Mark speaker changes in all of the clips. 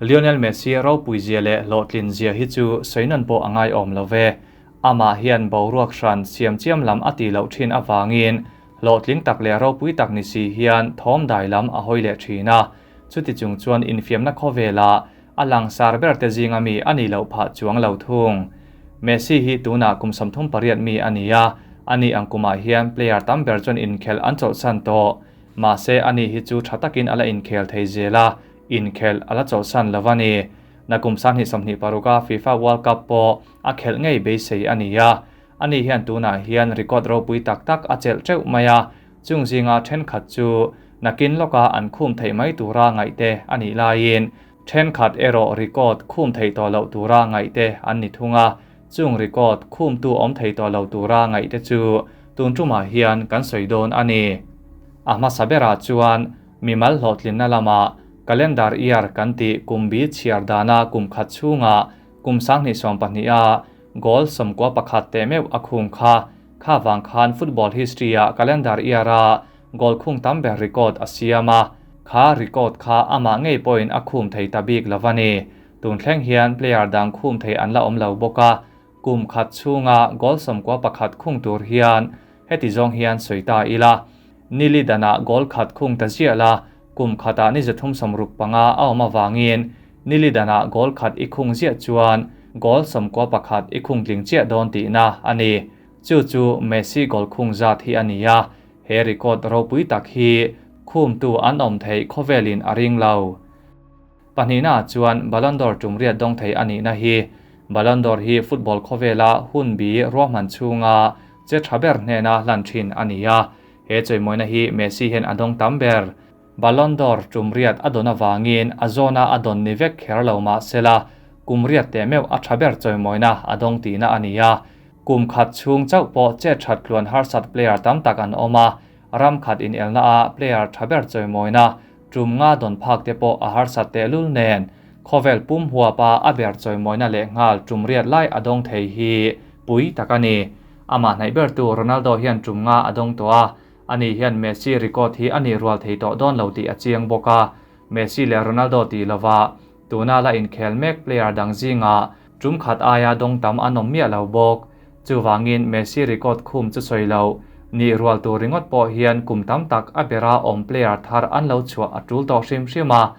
Speaker 1: Lionel Messi ropui zia leh hlawhtlin zia hi chu sawi nawn pawh a ngaiawm lo ve. Amah hian boruak hran siam chiam lam a tih loh thin avangin hlawhtling tak leh ropui tak ni si hian thawm dai lam a hawi leh thin a. Chuti chung chuan infiamna khawvelah a langsar ber te zinga mi a nih loh phah chuang lo thung. Messi hi tunah kum 38 mi a ni a, ani ang kumah hian player tam ber chuan inkhelh an chawlhsan tawh. Mahse ani hi chu tha takin a la inkhel thei zel a, inkhelh a la chawlhsan lo a ni. Nakum 2026 a FIFA World Cup pawh a khelh ngei beisei a ni a. Ani hian tunah hian record ropui tak tak a chelh teuh mai a, chung zinga thenkhat chu nakin lawka an khum theih mai tura ngaihte a nih laiin thenkhat erawh record khum theih tawh loh tura ngaihte an ni thung a, chung record khumtu awm thei tawh lo tura ngaihte chu tun tumah hian kan sawi dawn a ni. A hmasa berah chuan mimal hlawhtlinna lama calendar year kan tih kum bi chhiar dana kum khat chhunga kum 2022 a goal 91 teh meuh a khung kha, kha vang khan football history a calendar year a goal khung tam ber record a siam a, kha record kha amah ngei pawhin a khum thei ta bik lo a ni. Tun thleng hian player dang khum thei an la awm lo bawk a, kum khat chhunga goal 91 khung tur hian heti zawng hian sawi ta ila. Nili dana goal khat khung ta ziah la, kum khata ni 365 a awm awangin nili dana goal khat i khung ziah chuan goal 91 i khung tling chiah dawn tihna a ni. Chu chu Messi goal khung zat hi a ni a, he record ropui tak hi khum tu an awm thei khawvelin a ring lo. Pahnihna chuan Ballon d'Or tum riat dawng thei a nihna hi. Ballon d'Or hi football khawvela hun bi ruahman chhunga che tha ber hnena hlan thin a ni a, he chawimawina hi Messi hian a dawng tam ber. Ballon d'Or tum riat a dawn awangin a zawna a dawn ni vek kher lo mah sela, kum riat teh meuh a tha ber chawimawina a dawng tihna a ni a. Kum khat chhung chauh pawh che that tluan harsat player tam tak an awm a, ram khat in elna a player tha ber chawimawina tum nga dawn phak te pawh a harsat teh lul nen. Khawvel pum huapa a ber chawimawina leh nghal tum riat lai a dawng thei hi pui tak a ni. Amah hnaih ber tu Ronaldo hian tum nga a dawng tawh a, ani hian Messi record hi ani rual thei tawh dawn lo tih a chiang bawk a. Messi leh Ronaldo tih lova tuna la inkhel mek player dang zinga tum khat aia dawng tam an awm miah lo bawk. Chuwangin Messi record khum chu sawi lo ni rual tur ringawt pawh hian kum tam tak a bera awm player thar an lo chhuah a tul tawh hrim hrim a.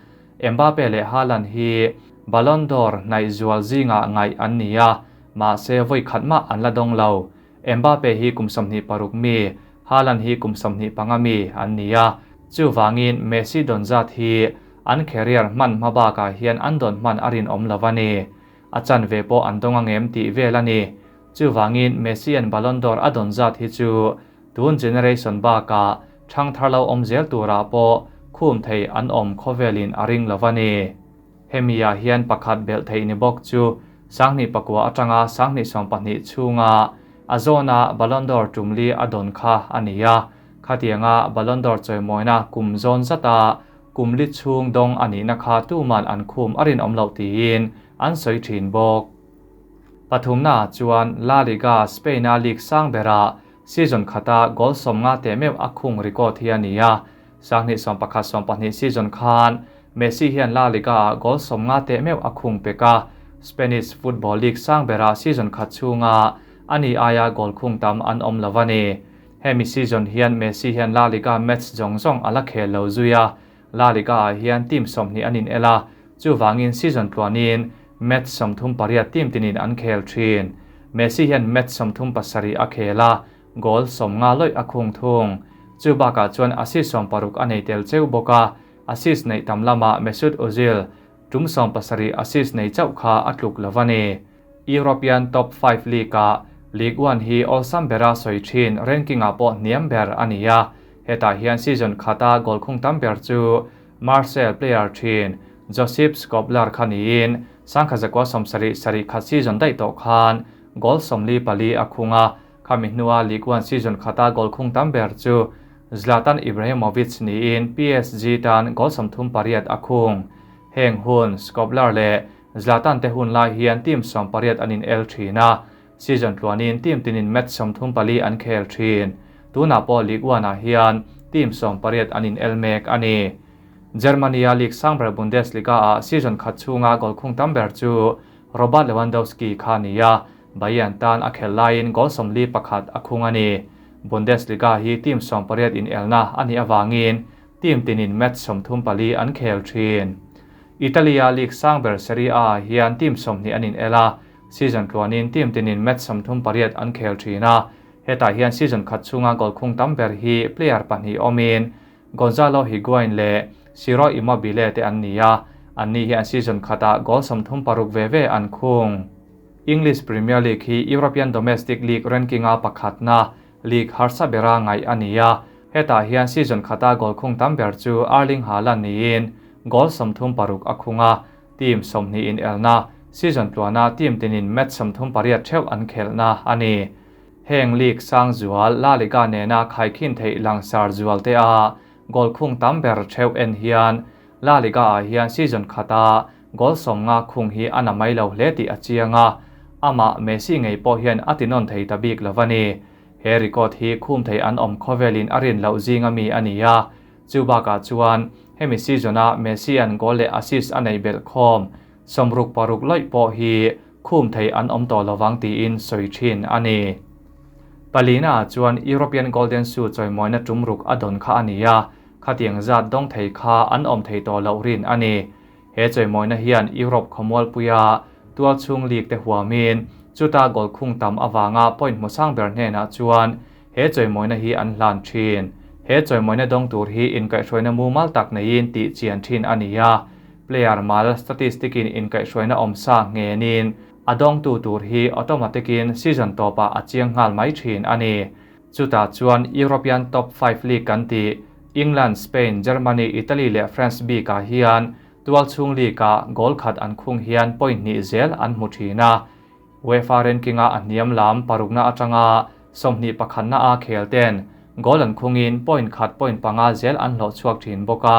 Speaker 1: Mbappe leh Haaland hi Ballon d'Or hnaih zual zinga ngaih an ni a, mahse vawi khat mah an la dawng lo. Mbappe hi kum 26 mi, Haaland hi kum 25 mi an ni a. Chuwangin Messi dawn zat hi an career hman hma bakah hian an dawn hman a rin awm lo a ni. A chan ve pawh an dawng angem tih vel a ni. Chuwangin Messi an Ballon d'Or a dawn zat hi chu tun generation baka thang thar lo awm zel turah pawh khum thei an awm khawvelin a ring lo a ni. Hemia hian pakhat belh thei ni bawk chu 2009 atanga 2022 chhunga a zawna Ballon d'Or tumli a dawn kha a ni a. Khatianga Ballon d'Or chawimawina kum zawn zata kumli chhung dawng a nihna kha tuman an khum a rin awm loh tiin an sawi thin bawk. Pathumna chuan La Liga Spain a league sang bera season khata goal 50 teh meuh a khung record hi a ni a. 2011-12 season khan Messi hian La Liga a goal 50 teh meuh a khung pek a. Spanish Football League sang bera season khat chhunga ani aia goal khung tam an awm lo a ni. Hemi season hian Messi hian La Liga match zawng zawng a la khel lo zui a. La Liga ah hian team 20 an in el a, chuwangin season tluanin match 38 team tinin an khel thin. Messi hian match 37 a khel a, goal 50 loi a khung thung. Chu bakah chuan assist 60 a nei tel cheu bawk a, assist nei tam lama Mesut Ozil tum 70 assist nei chauh kha a tluk lo a ni. European Top 5 League a League 1 hi awlsam bera sawi thin ranking ah pawh hniam ber a ni a. Hetah hian season khata goal khung tam ber chu Marseille player thin Josip Skoblar kha niin 1971 season daih tawh khan goal 44 a khung a. Khami hnua League 1 season khata goal khung tam ber chu Zlatan Ibrahimovic niin PSG tan goal 38 a khung. Heng hun Skoblar leh Zlatan te hun lai hian team 18 an in el thin a. Season tluanin team tinin match 34 an khel thin. Tuna pawh League 1 ah hian team 18 an in el mek a ni. Germany-a league sang ber Bundesliga-ah season khat chhunga goal khung tam ber chu Robert Lewandowski kha a ni a, Bayern tan a khelh laiin goal 41 a khung a ni. Bundesliga hi team 18 inelna a nih avangin team tinin match 34 an khel thin. Italy-a league sang ber Serie A-ah hian team 20 an inel a, season tluanin team tinin match 38 an khel thin a, hetah hian season khat chhunga goal khung tam ber hi player pahnih awmin Gonzalo Higuain leh Ciro Immobile te an ni a, anni hian season khatah goal 36 ve ve an khung. English Premier League hi European Domestic League ranking-a pakhatna league harsa bera ngaih a ni a, hetah hian season khata goal khung tam ber chu Erling Haaland niin goal 36 a khung a, team 20 inelna season tluana team tinin match 38 theuh an khelhna a ni. Heng league sang zual La Liga nena khaikhin theih langsar zual te a goal khung tam ber theuh en hian La Liga ah hian season khata goal 50 khung hi a na mai lo hle tih a chiang a, amah Messi ngei pawh hian a tinawn thei ta bik lo a ni. He record hi khum thei an awm khawvelin a rin loh zinga mi a ni a, chu bakah chuan hemi season a Messi an goal leh assist a nei belh khawm 66 loih pawh hi khum thei an awm tawh lovang tiin sawi thin a ni. Palina ah chuan European Golden Shoe chawimawina tum ruk a dawn kha a ni a, khatiang zat dawng thei kha an awm thei tawh loh rin a ni. He chawimawina hian Europe khawmualpuia tualchhung league te huamin chuta goal khung tam awanga point hmu sang ber hnenah chuan he chawimawina hi an hlan thin. He chawimawina dawng tur hi inkaihhruaina mumal tak neiin tih chian thin a ni a, player mal statistic-in inkaihhruaina awm sa ngenin a dawngtu tur hi automatic-in season tawpah a chiang nghal mai thin a ni. Chutah chuan European top 5 league kan tih England, Spain, Germany, Italy leh France bikah hian tualchhung league-ah goal khat an khung hian point hnih zel an hmu thin a. UEFA ranking-a a hniam lam parukna atanga 21na a khel ten goal an khungin point khat point panga zel an hlawh chhuak thin bawk a,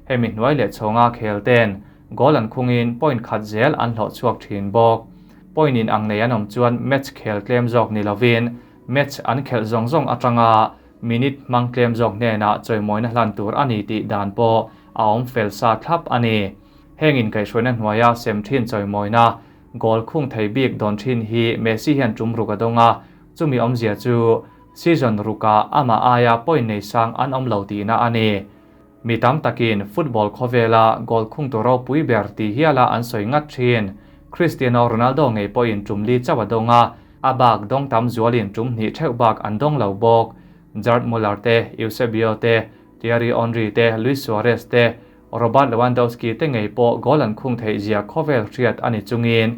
Speaker 1: hemi hnuai leh chhawnga khel ten goal an khungin point khat zel an hlawh chhuak thin bawk. Point in ang nei an awm chuan match khel tlem zawk ni lovin match an khelh zawng zawng atanga minute hmang tlem zawk hnenah chawimawina hlan tur a ni tih dan pawh a awm fel sa thlap a ni. Hengin kaihhruaina hnuaia sem thin chawimawina goal khung thei bik dawn thin hi Messi hian tum ruk a dawng a, chumi awmzia chu season ruka ama aia point nei sang an awm lo tihna a ni. Mi tam takin football khawvela goal khung tu ropui ber ti hiala an sawi ngat thin. Cristiano Ronaldo ngei pawhin tum li chauh a dawng a, a bak dawng tam zualin tum hnih theuh bak an dawng lo bawk. Gerd Muller te, Eusebio te, Thierry Henry te, Luis Suarez te, Robert Lewandowski te ngei pawh goal an khung theih zia khawvel hriat a ni chungin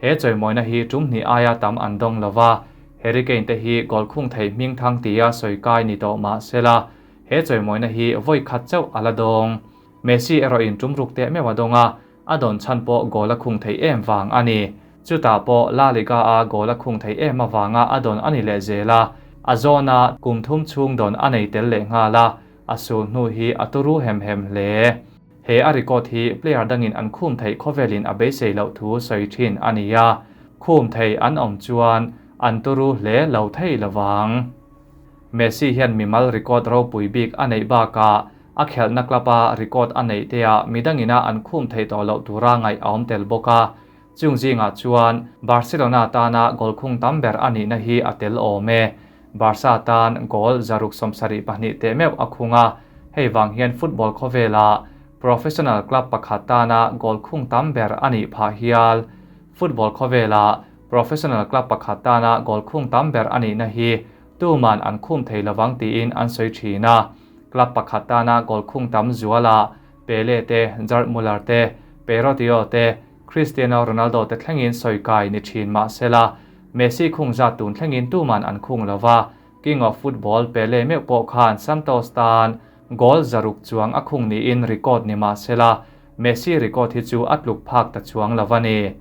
Speaker 1: he chawimawina hi tum hnih aia tam an dawng lova, Harry Kane te hi goal khung theih hming thang tia sawi kai ni tawh mah sela he chawimawina hi vawi khat chauh a la dawng. Messi erawhin tum ruk teh meuh a dawng a, a dawn chhan pawh goal a khung theih em vang a ni. Chutah pawh La Liga a goal a khung theih em awanga a dawn a ni leh zel a, a zawna kum thum chhung dawn a nei tel leh nghal a, a sul hnu hi a turu hem hem hle. He a record hi player dangin an khum theih khawvelin a beisei loh thu sawi thin a ni a, khum thei an awm chuan an turu hle lo thei lovang. Messi hian mimal record ropui bik a neih bakah a khelhna club a record a neih te ah midangina an khum theih tawh loh tura ngaih a awm tel bawk a, chung zingah chuan Barcelona tana goal khung tam ber a nihna hi a tel awm e. Barca tan goal 672 teh meuh a khung a, hei wang hian football khawvela professional club pakhat tana goal khung tam ber a nih phah hial. Football khawvela professional club pakhat tana goal khung tam ber a nihna hi tuman an khum thei lovang tiin an sawi thin a. Club pakhat tana goal khung tam zuala Pele te, Gerd Muller te, Perotti te, Cristiano Ronaldo te thlengin sawi kai ni thin mah sela Messi khung zat tun thlengin tuman an khung lova. King of Football Pele meuh pawh khan Santos tan goal 600 chuang a khung niin record ni mah sela Messi record hi chu a tluk phak ta chuang lova ni.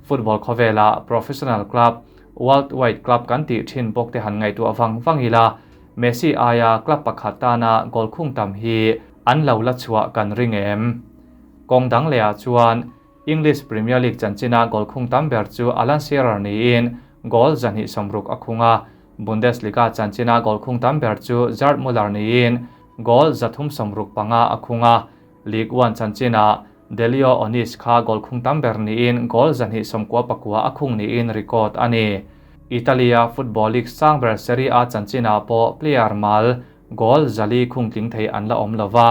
Speaker 1: Football khawvela professional club World Wide Club kan tih thin bawk te han ngaihtuah wang wang ila Messi aia club pakhat tana goal khung tam hi an lo la chhuah kan ring em. Kawng dang lehah chuan English Premier League chanchina goal khung tam ber chu Alan Shearer niin goal 260 a khung a, Bundesliga chanchina goal khung tam ber chu Gerd Muller niin goal 365 a khung a. Ligue 1 chanchinah Delio Onis kha goal khung tam ber niin goal 299 a khung niin record a ni. Italy-a football league sang ber Serie A chanchinah pawh player mal goal 400 khung tling thei an la awm lova.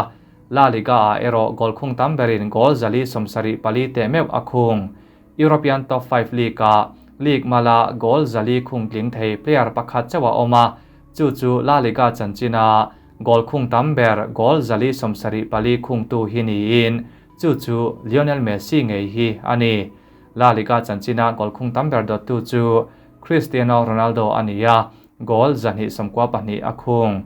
Speaker 1: La Liga-ah erawh goal khung tam berin goal 174 teh meuh a khung. European Top 5 League-ah league mala goal 400 khung tling thei player pakhat chauh a awm a, chu chu La Liga chanchina goal khung tam ber goal 174 khungtu hi niin chu chu Lionel Messi ngei hi a ni. La Liga chanchina goal khung tam ber dawttu chu Cristiano Ronaldo a ni a, goal 292 a khung.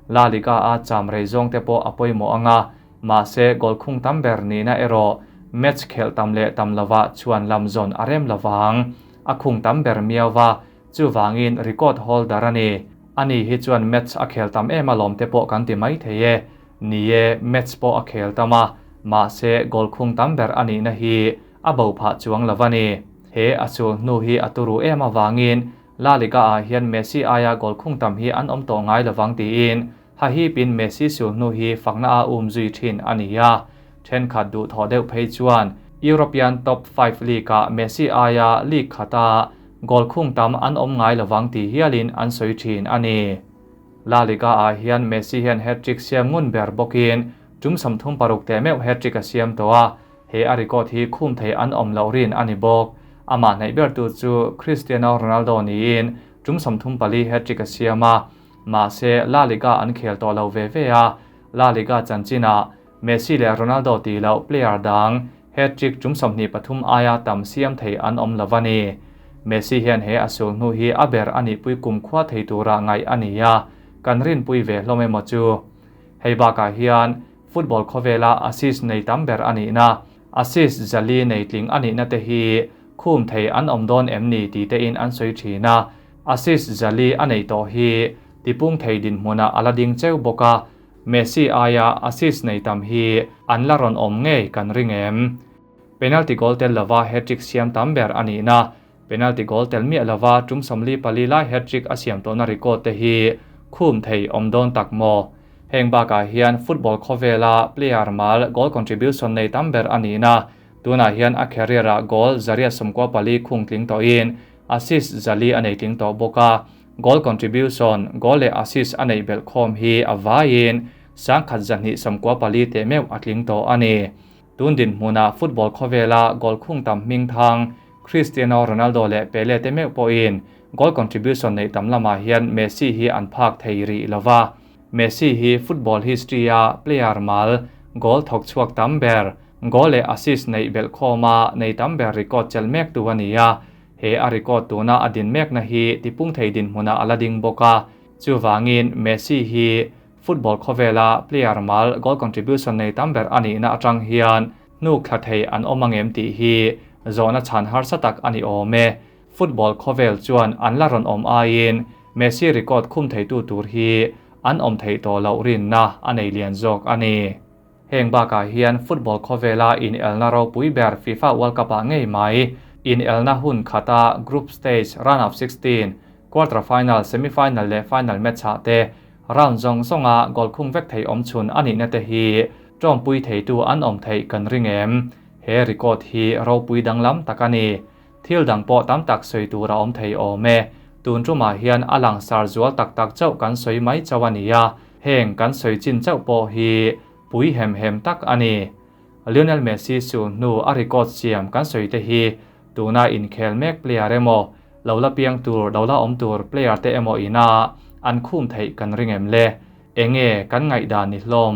Speaker 1: La Liga a cham rei zawng te pawh a pawimawh anga, mahse goal khung tam ber nihna erawh match khelh tam leh tam lova chuan lam zawn a rem lovang. A khung tam ber miauva, chuwangin record holder a ni. Ani hi chuan match a khel tam em alawm te pawh kan ti mai thei e. Ni e, match pawh a khel tam a, mahse goal khung tam ber a nihna hi a bo phah chuang lo a ni. He a sul hnu hi a turu em awangin La Liga ah hian Messi aia goal khung tam hi an awm tawh ngai lovang tiin ha hi pin Messi sul hnu hi fakna a um zui thin a ni a. Thenkhat duh thaw deuh phei chuan European Top 5 League ah Messi aia league khata goal khung tam an awm ngai lovang ti hialin an sawi thin a ni. La Liga ah hian Messi hian hat-trick siam ngun ber bawkin tum 36 te meuh hat-trick a siam to a, he a record hi khum thei an awm lo rin a ni bawk. Amah hnaih ber tu chu Cristiano Ronaldo niin tum 34 hat-trick a siam a, mahse La Liga an khel tawh lo ve ve a. La Liga chanchina Messi leh Ronaldo ti lo player dang hat-trick tum 23 aia tam siam thei an awm lo a ni. Messi hian he a sul hnu hi a ber ani pui kum khua thei tura ngai a ni a, kan rin pui ve hlawm emaw chu. Hei bakah hian football khawvela assist nei tam ber ani na, assist 400 nei tling ani na te hi khum thei an awm dawn em ni ti te in an sawi thina. Assist 400 a nei tawh hi tipung thei din hmuna ala ding cheu bawka. Messi aia assist nei tam hi an la rawn awm ngei kan ring em. Penalty goal tel lova hat-trick siam tam ber ani na, penalty goal tel miah lova tum 44 lai hat-trick a siam tawhna record te hi khum thei awm dawn tak maw. Heng bakah hian football khawvela player mal goal contribution nei tam ber ani na, tunah hian a career ah goal 194 khung tling tawhin assist 400 a nei tling tawh bawka. Goal contribution, goal leh assist a nei belh khawm hi a vaiin 1294 te meuh a tling tawh a ni. Tun din hmuna football khawvela goal khung tam hming thang Cristiano Ronaldo leh Pele te meuh pawhin goal contribution nei tam lamah hian Messi hi an phak thei rih lova. Messi hi football history a player mal goal thawk chhuak tam ber, goal leh assist nei belh khawma nei tam ber record chel mek tu a ni a. He a record tuna a din mek na hi tipung thei din hmuna ala ding bawka. Chuwangin Messi hi football khawvela player mal goal contribution nei tam ber ani na atang hian hnuk thla thei an awm angem tih hi zawhna chhan harsa tak ani awm e. Football khawvel chuan an la rawn awm aiin Messi record khum thei tu tur hi an awm thei tawh loh rinna a nei lian zawk a ni. Heng bakah hian football khawvela in elna ropui ber FIFA World Cup ah ngei mai in elna hun khata group stage round of 16 quarter final semi final leh final match ah te round zawng zawnga goal khung vek thei awm chhun ani na te hi tawngpui thei tu an awm thei kan ring em. He record hi ropui danglam tak a ni. Thil dang pawh tam tak sawi tur a awm thei awm e. Tun tumah hian a lang sar zual tak tak chauh kan sawi mai chauh a ni a, heng kan sawi chin chauh pawh hi pui hem hem tak a ni. Lionel Messi sul hnu a record siam kan sawi te hi tuna inkhel mek player emaw lo la piang tur lo la awm tur player te emaw ina an khum theih kan ring em le. Enge kan ngaih dan ni hlawm.